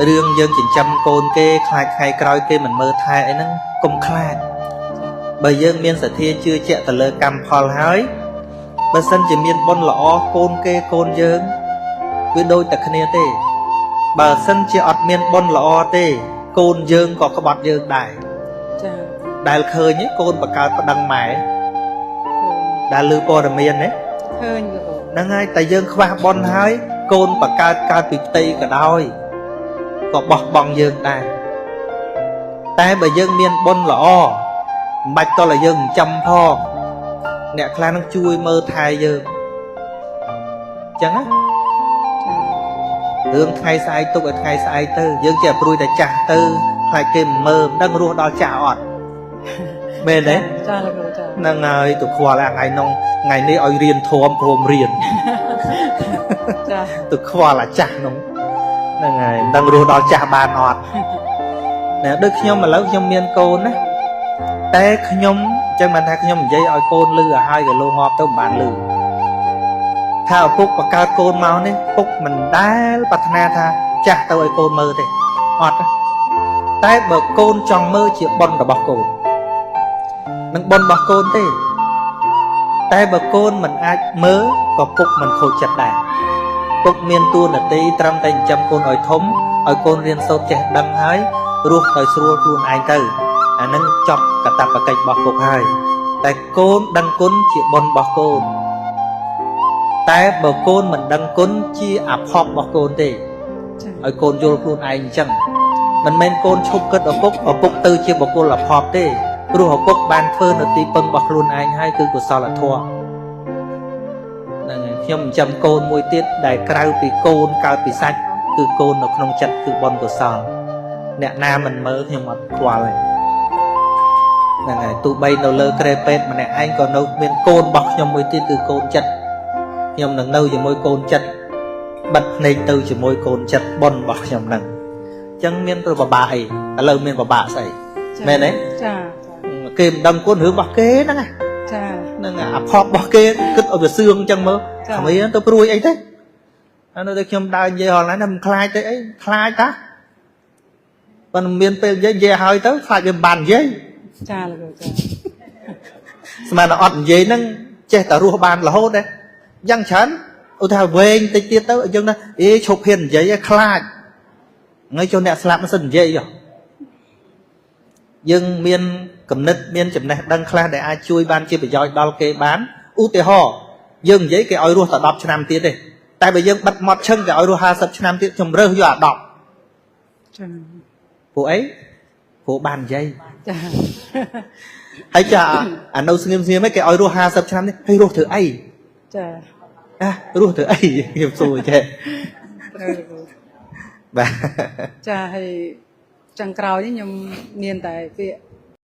រឿងយើងចិញ្ចឹមកូនគេខ្លាចថ្ងៃក្រោយគេមិនមើលថែអីហ្នឹងកុំខ្លាចបើយើងមានសទ្ធាជឿជាក់ទៅលើកម្មផលហើយបើសិនជាមានបុណ្យល្អកូនគេកូនយើងវាដូចតែគ្នាទេ បើសិនជាអត់មានបុណ្យល្អទេ កូនយើងក៏ក្បត់យើងដែរ ចា ដែលឃើញឯងកូនបកើតប្តឹងម៉ែដែលឮព័ត៌មានទេ ឃើញលោកគ្រូ ហ្នឹងហើយតែយើងខ្វះបុណ្យហើយកូនបកើតកើតពីផ្ទៃក៏ដោយក៏បោះបង់យើងដែរតែបើយើងមានបុណ្យល្អមិនបាច់តតែយើងចិញ្ចឹមផងអ្នកខ្លះនឹងជួយមើលថែយើងអញ្ចឹងណា ចា រឿងថ្ងៃស្អែកទុកឲ្យថ្ងៃស្អែកទៅយើងចេះព្រួយតែចាស់ទៅខ្លាចគេមិនមើលមិនដឹងរស់ដល់ចាស់អត់មែនទេ ចាលោកគ្រូចា ហ្នឹងហើយទៅខ្វល់អាថ្ងៃនោះថ្ងៃនេះឲ្យរៀនធម៌ព្រមរៀន ចា ទៅខ្វល់អាចាស់នោះហ្នឹងហើយមិនដឹងរស់ដល់ចាស់បានអត់ណែដូចខ្ញុំឥឡូវខ្ញុំមានកូនណាតែខ្ញុំអញ្ចឹងបានថាខ្ញុំនិយាយឲ្យកូនលឺឲ្យហើយក៏លោងាប់ទៅមិនបានលឺថាឪពុកបង្កើតកូនមកនេះពុកមិនដែលប្រាថ្នាថាចាស់ទៅឲ្យកូនមើលទេអត់ទេតែបើកូនចង់មើលជាបុណ្យរបស់កូននឹងបុណ្យរបស់កូនទេ តែបើកូនមិនអាចមើលក៏ពុកមិនខូចចិត្តដែរពុកមានតួនាទីត្រឹមតែចិញ្ចឹមកូនឲ្យធំឲ្យកូនរៀនសូត្រចេះដឹងហើយរស់ដោយស្រួលខ្លួនឯងទៅអានឹងចប់កតបកិច្ចរបស់ពុកហើយតែកូនដឹងគុណជាបុណ្យរបស់កូនតែបើកូនមិនដឹងគុណជាអភ័ព្វរបស់កូនទេ ចា ឲ្យកូនយល់ខ្លួនឯងអញ្ចឹងមិនមែនកូនឈប់គិតឪពុកឪពុកទៅជាបុគ្គលអភ័ព្វទេព្រោះឪពុកបានធ្វើនៅទីពឹងរបស់ខ្លួនឯងហើយគឺកុសលធម៌ហ្នឹងហើយខ្ញុំចិញ្ចឹមកូនមួយទៀតដែលក្រៅពីកូនកើតពីសាច់គឺកូននៅក្នុងចិត្តគឺបុណ្យកុសលអ្នកណាមិនមើលខ្ញុំអត់ខ្វល់ទេហ្នឹងហើយទោះបីនៅលើក្រេពេទ្យម្នាក់ឯងក៏នៅមានកូនរបស់ខ្ញុំមួយទៀតគឺកូនចិត្តខ្ញុំនឹងនៅជាមួយកូនចិត្តបិទភ្នែកទៅជាមួយកូនចិត្តបុណ្យរបស់ខ្ញុំហ្នឹងអញ្ចឹងមានប្របាក់អីឥឡូវមានប្របាក់ស្អី មែនទេ ចាចា គេមិនដឹងគុណរឿងរបស់គេហ្នឹងណា ចា ហ្នឹងអាផប់របស់គេគិតឲ្យវាសឿងអញ្ចឹងមើល ចា គ្មានទៅព្រួយអីទេអានោះតែខ្ញុំដើរនិយាយរាល់ថ្ងៃណាមិនខ្លាចទេអីខ្លាចតាប៉ុន្តែមានពេលនិយាយនិយាយហើយទៅខ្លាចវាមិនបាននិយាយ ចាលោកគ្រូចា ស្មានតែអត់និយាយហ្នឹងចេះតែរស់បានរហូតដែរយ៉ាងច្រើនឧទាហរណ៍វែងតិចទៀតទៅយើងណាអេឈប់ហ៊ាននិយាយឯងខ្លាចថ្ងៃចូលអ្នកស្លាប់មិនសិននិយាយហ៎យើងមានគំនិតមានចំណេះដឹងខ្លះដែលអាចជួយបានជាប្រយោជន៍ដល់គេបានឧទាហរណ៍យើងនិយាយគេឲ្យរស់តែ10ឆ្នាំទៀតទេតែបើយើងបិទមាត់ឈឹងគេឲ្យរស់50ឆ្នាំទៀតខ្ញុំរើសយកអា10 ចា ព្រោះអីព្រោះបាននិយាយ ចា ហើយចាអានៅស្ងៀមស្ងៀមឯងគេឲ្យរស់50ឆ្នាំនេះហើយរស់ធ្វើអី ចា អារស់ធ្វើអីខ្ញុំសួរចេះ ត្រូវលោកគ្រូ បាទ ចាហើយចុងក្រោយនេះខ្ញុំមានតែពាក្យ